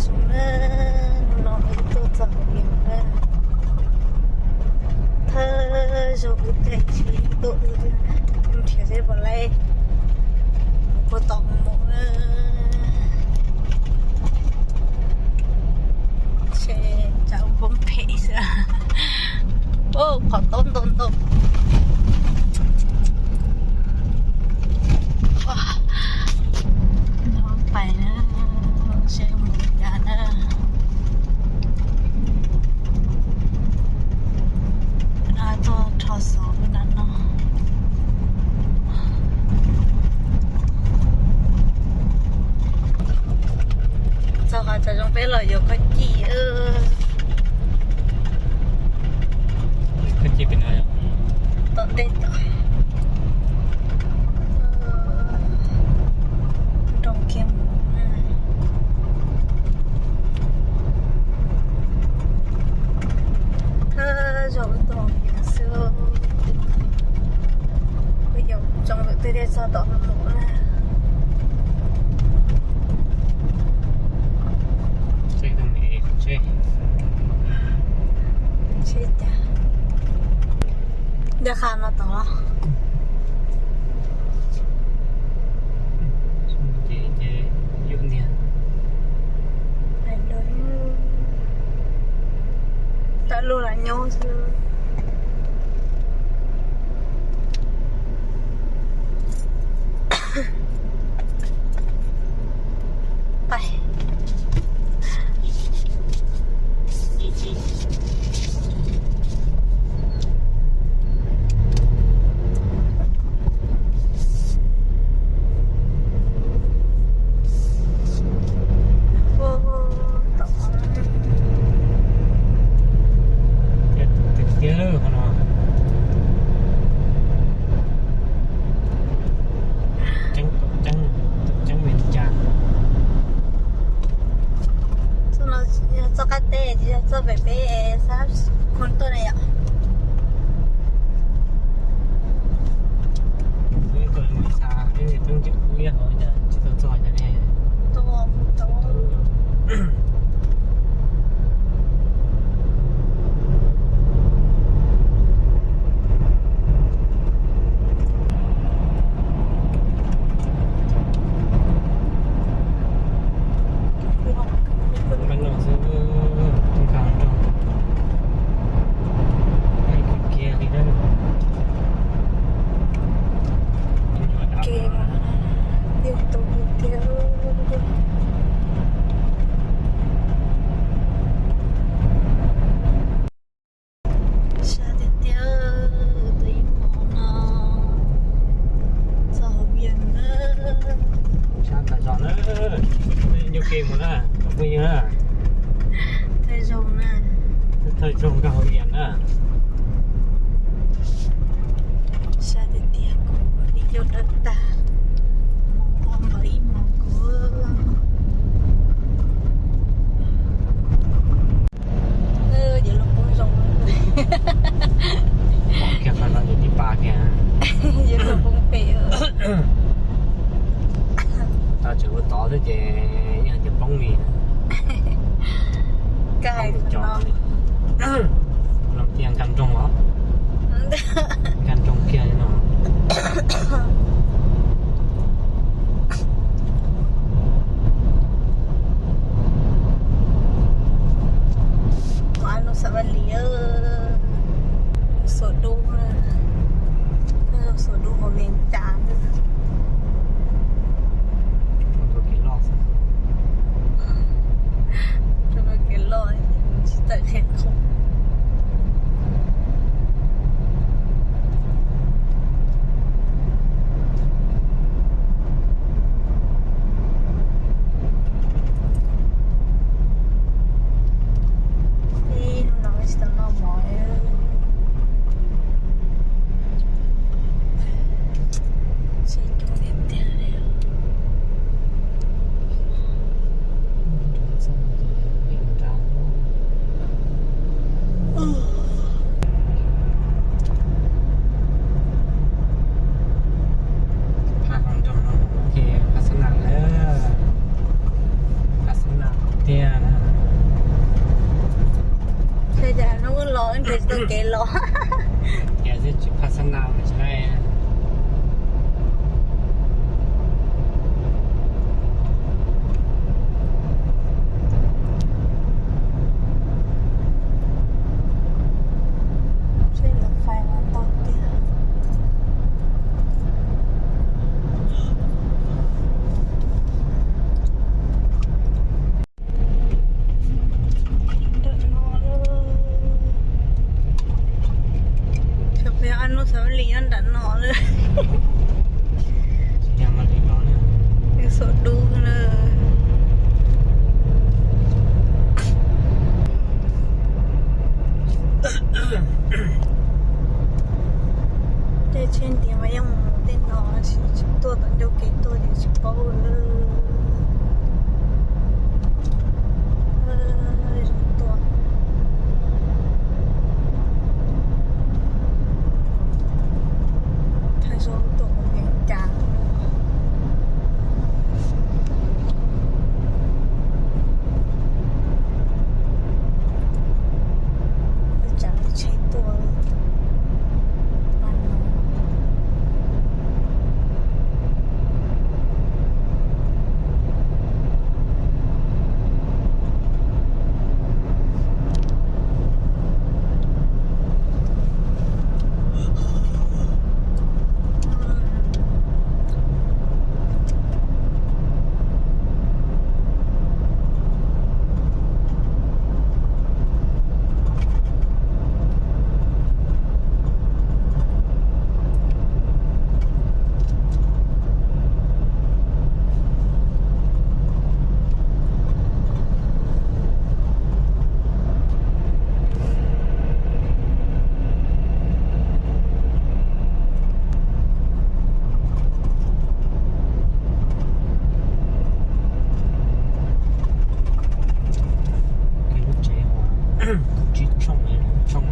Hnub no wb tuaj txog Hauv Vias na. Thawj zaug wb tuaj tsis tuaj wb nrhiav seb puas laib mus puas tau mus na. Seb tsam ua poob phem xwb. Ua qhov taub ntau ntau. Pais na, seb mus li cas na. Tuaj rho xov lub nram no. Txog qhov tsav zoo peb los yuav koj cim. Tom ntej tod. Nroo kiag mus na. Thawj zaug wb tuaj Hauv Vias xwb. Wb yuav tsoom lwm twg thiaj txog tom no mus na. Seb cas, ncaj qha no tod los. Ces, ces yuav niag tawm lug los nyob xwb. Pais. Tiag tiag qhov no. Tseeb, tseeb, tseeb me cas. Txoj no yog txoj qab teb, tsis yog txoj pem peb sab khoo tuaj na yom. Sab tiag tiag, tus ib hmo no txog Hauv Vias na. Sab tas zog na, nyuaj kev mus na, phooj ywg na. Thawj zaug na. Thawj zaug nkag Hauv Vias na. Sab tiag tiag, kuv li yog dawb tag, mus ua npaum ib hmo kuv. Yuav luag poob zoo. Kiag qhov no yog tib pas kiag. Yuav luag poob pem. Tau tseem ua tod xwb ces yeej hais tias poob li. Kag hais tias no. Los tias nkag nroog os. Nkag nroog kiag li no. Tus av no xav vaj lis, xuas dub, xuas dub hauv Vias Cas. Rau kev loj, tsis txawj qhia qhov. Tuaj kev los. Yog xwb tsis phaj xab na mas tsis laib. Tsheb lawv fais los ntau tiag. Nram no lawm. Cov peb ob lub xav li nyob nram no lawm. Xov dub na. Tej tsheb ntiav mas yeej mus tej no, tsis tuaj tom ncauj kev tuaj ces tsis paub lawm. Tuaj thawj zaug tuaj mus Vias Cas. Wb tsav lub tsheb tuaj pab no. Lub tsev uas kaum tsib tshooj, tshooj.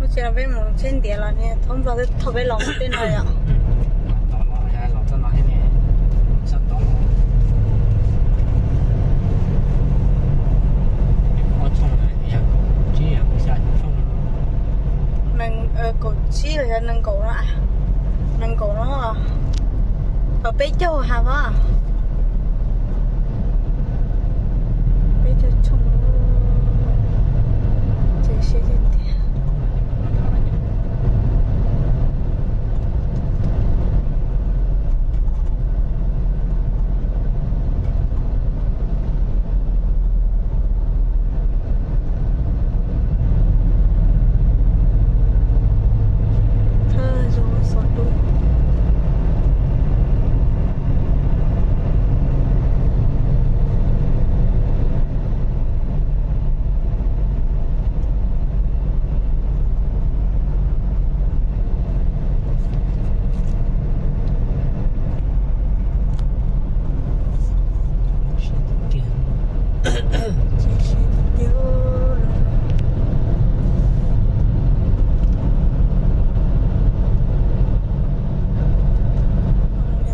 Lub tsev no peb mus tsheb ntiav los niag thaub nplog twb thauj peb los mus tej no yom. Los los los txoj no thiab ne. Sab tod ob tshooj, yog kaum tsib yog kaum xya tshooj. Nees, kaum tsib los yog nees nkaum no. Nees nkaum no, peb caug ha pab. Peb caug tshooj. Ces siab tiag tiag. Thawj zaug xov dub.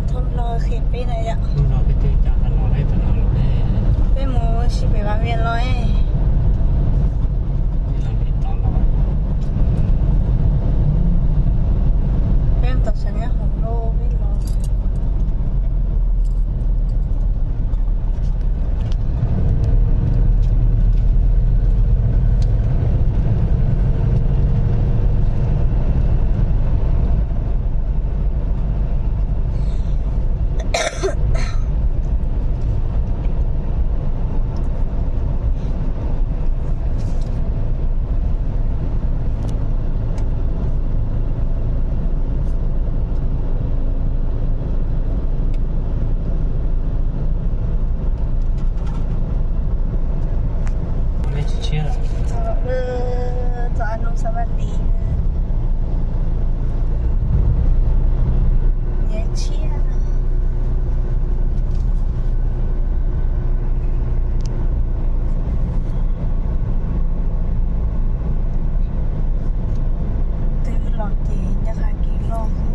Thauj Nplog qhia peb na yom. Peb mus sib pem Vas Vias los. Peb mus tom Xeev Nab Hoom los peb los. Txog lawm, txog Ab Nub Xab Vaj Lis. Nyiav tshiab. Twb los ces ncaj qha kev loj xwb.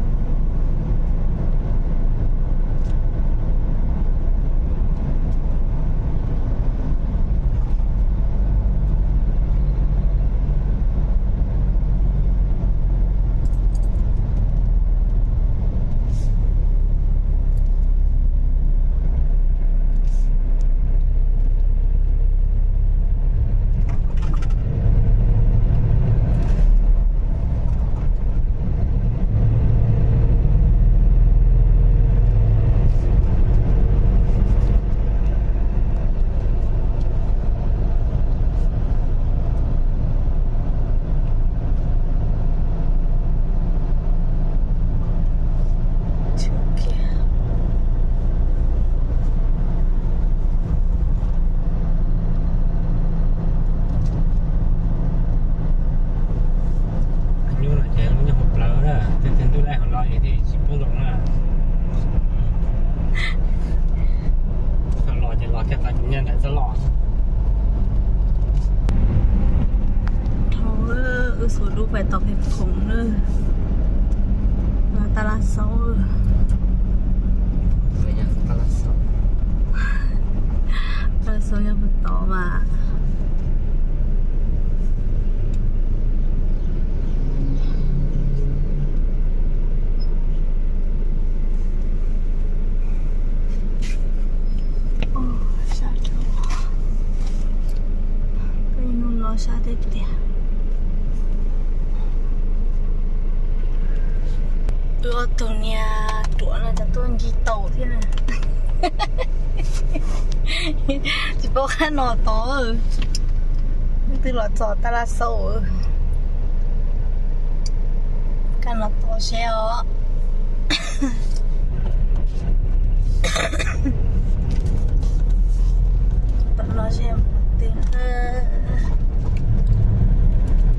Tsis pub los na. Los ces los kiag tau nyaj nraim txoj loj. Dhau, wb xuas dub pais tau pem khoom na. Mas tab laj xaub. Tab laj xaub nyob puag tod mas. Sab rau, peb hnub no sab tiag tiag. Wb ob tug niag ruam no cas tuaj ncig taus thiab na. Tsis paub qab no tod. Twb los txog tab laj xaub. Kab no tod seb os. Tom no seb mus twg.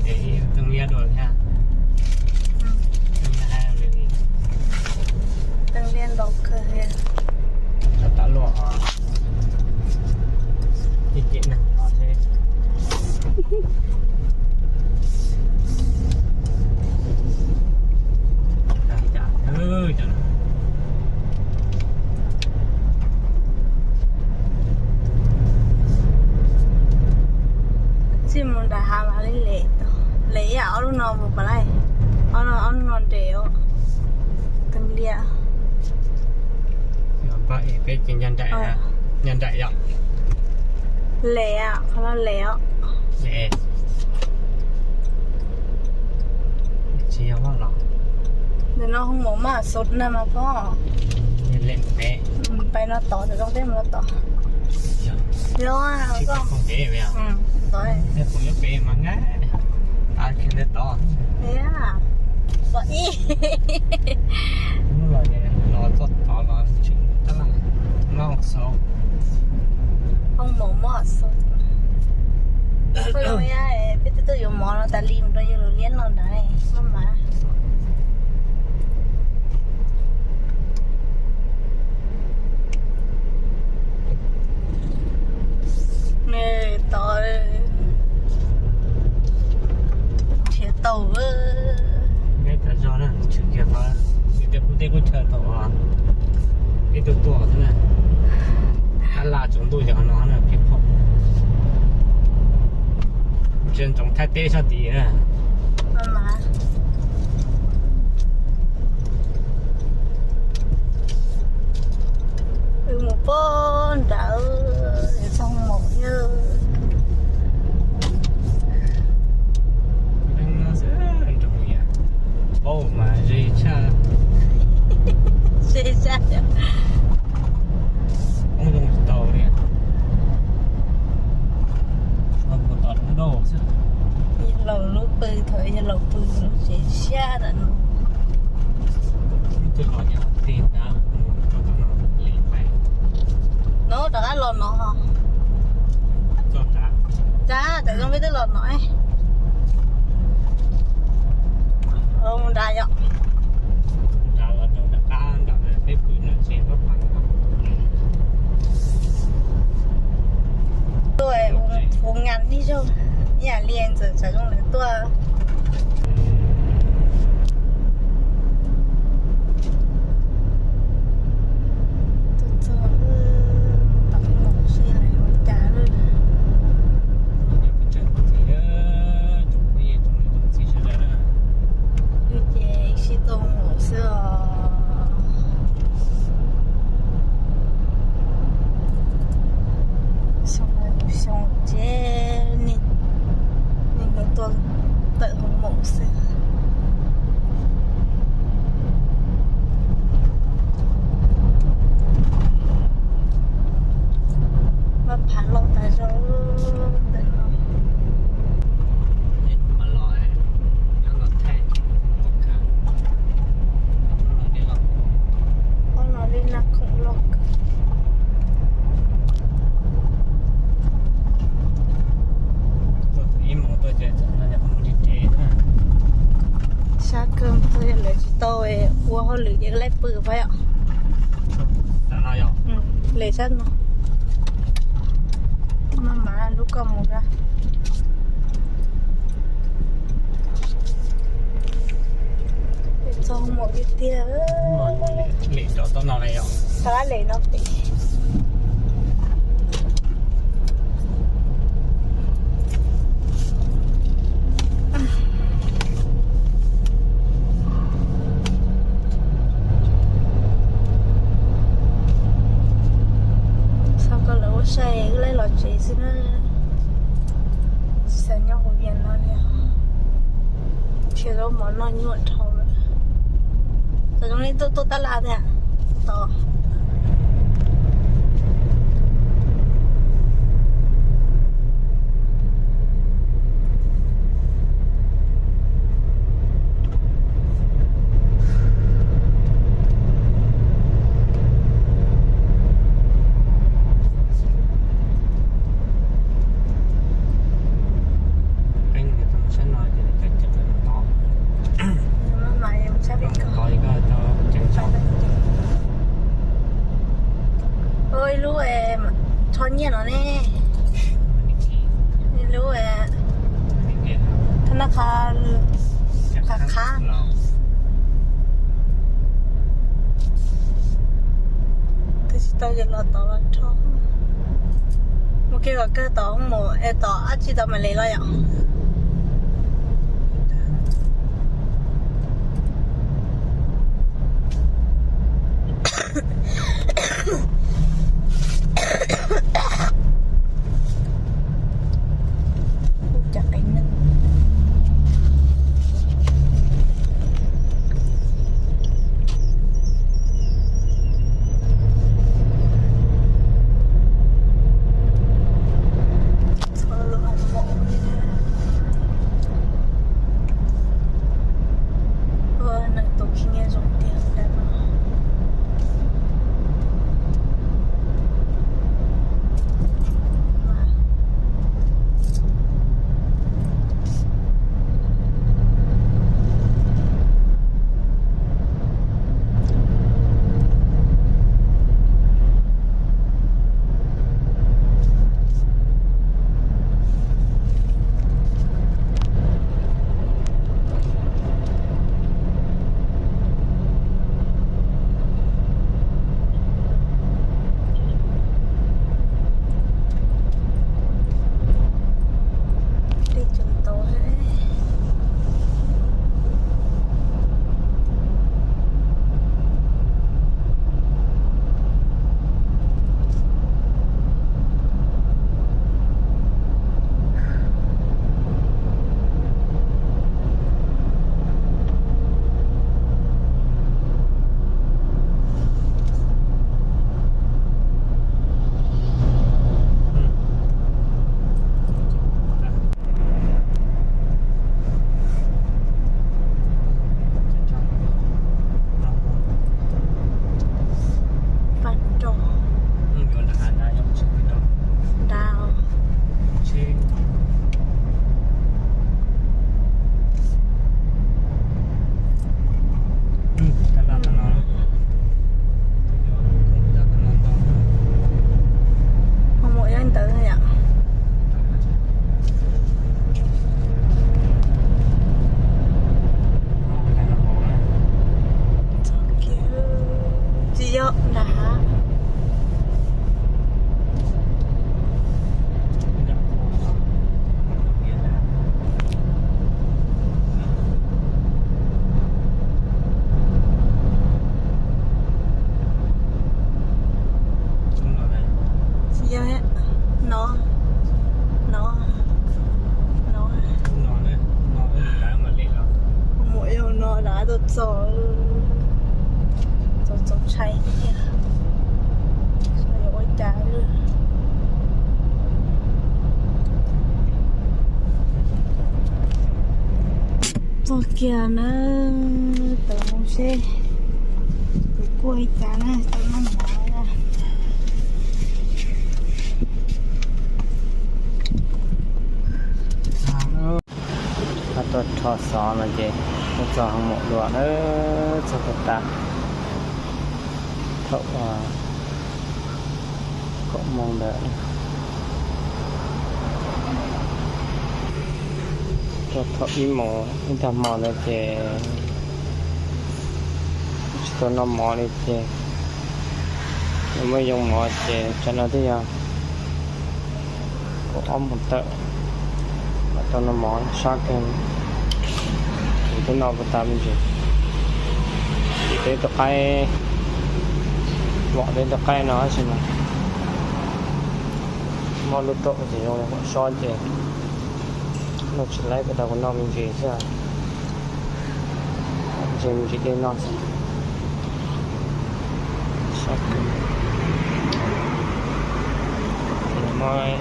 Teeb liab dua thiab. Teeb liab ntau kawg thiab. Tom luaj os. Cem cem neeg no seb. Txij mus nram hav mas li lem, lem ib yam ob lub no mus pam laij, ob lub no nres os. Teeb liab. Peb ces nyob nraim yom. Lem, qhov no lem os. Tsis yog los. Ntawm no hoob mom maj xus na mas pog. Pais no tod, ntawm zoo peb mus no tod. Yog, tsis pom pem. Pem mas nqa, tod. Pom ib. Los txog tod los tshwm tab laj, no xaus. Hoob mom maj xus. Peb twb tuaj yuav mov no tas li mus rau yawg Laus Liab no nrad maj mam. Nws tod nrhiav tau. Neb tas zog na, tshwm kiag qhov tej qub chaw thaum peb tuaj tuaj xwb na. Tab laj tsaus ntuj yog no na, pib phoom. Ntsia ntsoov Thaib teb sab tid na. Wb mus puag nrad, txog mus yog. Paub mas ze tshaj. Ze tshaj. Ub, zoo tsis tau li. Ua mus tos lub nrauj xwb. Yawg laus lub pw, thaum yawg laus pw lub tsev siab ntawm no. Twb los yog tig nrad, mus rau tom no li pais. No rov qab los no ho. Txog nrad. Cas tam zoo peb twb los no. Mus nrad yom. Nrad los rau nram qab nram peb pw no tsev pab pab no. Tuaj ua ngas ib zaug, ib yam li ntxawm tsam zoo lawv tuaj. Tuaj txog, tom mus seb lawv ua cas lawm. Wb ces sib tuaj mus xwb os. Xyoo no xyoo ces niaj hnub tuaj tawm hoo maum xwb. Vaj phav loj tas zog ntawm no. Lawv tsis tau ua hauj lwm ces laij pw pab yom. Le sab no. Maj mam lub koj mus na. Txog mus tiag tiag. Tab lem no pem. Txhob koj lawv ua sai, wb laij los tsev xwb na. Tsis xav nyob hauv Vias no li. Khiav zaub mov noj nyuaj dhau lawm. Tau zoo li tuaj tuaj tab laj tiag. Tau. Ib lub tsho nyiaj no ne, ib lub thab naj qha qab qab. Twb tsis tau ces los tod los rho. Mus kiag kom kawg tod mus es tod dab tsi tod mam li los yom. Ua neeg tus khib nyiab zoo tiag ntag no. Tsis yog nram hav. Tsis yog, no, no, no. Muaj ib hauv no dav tuaj txog, txaus txaus ntshai tiag. Yuav ua cas. Txog kiag na, tawm mus seb kuv kuaj li cas na, tau noj mov na. Tuaj rho xov no ces kuj Txog hoo maum dua na, txog puag ta thaum kaum moos ntawd. Txog thaum ib moos ib tag hmo ntawd ces tsis tau noj mov li ces nws muaj yoo mov ces tsam no twb yog kaum ob moos tawm mam tau noj mov sab kawg. Kuv twb noj puas tas me ntsis, ces peb tus qaib, vom peb tus qaib no tab sis mas mob lub taum ces zoo li vom sob ces noj tsis laib, puas tas kuv noj me ntsis xwb, ntsis me ntsis dej noj xwb. Muab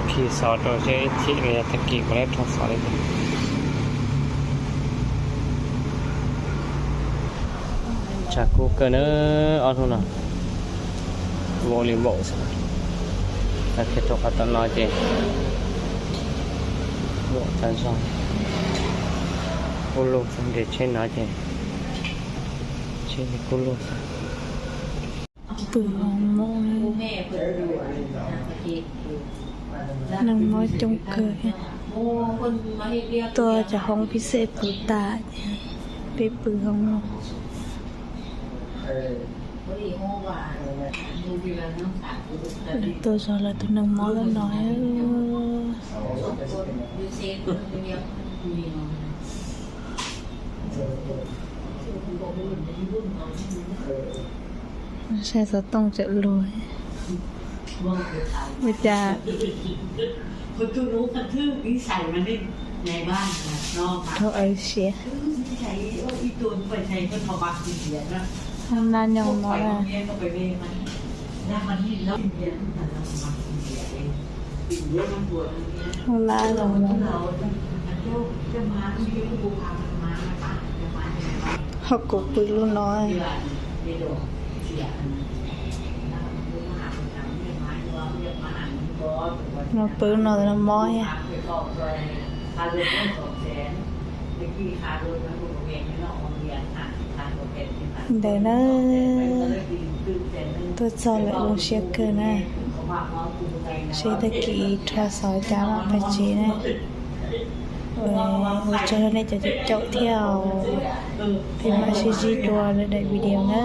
khi xov rau seb ib chim los yog tag kis kuv lab rho xov li. Tshav kub kawg na, ob hnub no vau li vau xwb. Tag kis rau qhov tom no ces vau tas zog, kub lug xwb, nres tsheb no ces tsheb li kub lug xwb. Pw hoob mob, neeg mob coob kawg. Tuaj cov hoob pib xej puv tas, peb pw hoob no. Tuaj zog lawv tus neeg mob lawm no. Saib xov tooj tseem luag. Ua cas rau aws siav. Hoob nab nyob no. Hoob nab nyob no. Ho kuv pw lub no. No pw no no mob. Ntawd na, tuaj txog lawm zoo siab kawg na. Seb tag kis rho xov cas mam pais tsev na. Ua tsaug nej cov caum thiab, peb mam sib ntsib dua lwm daim video na.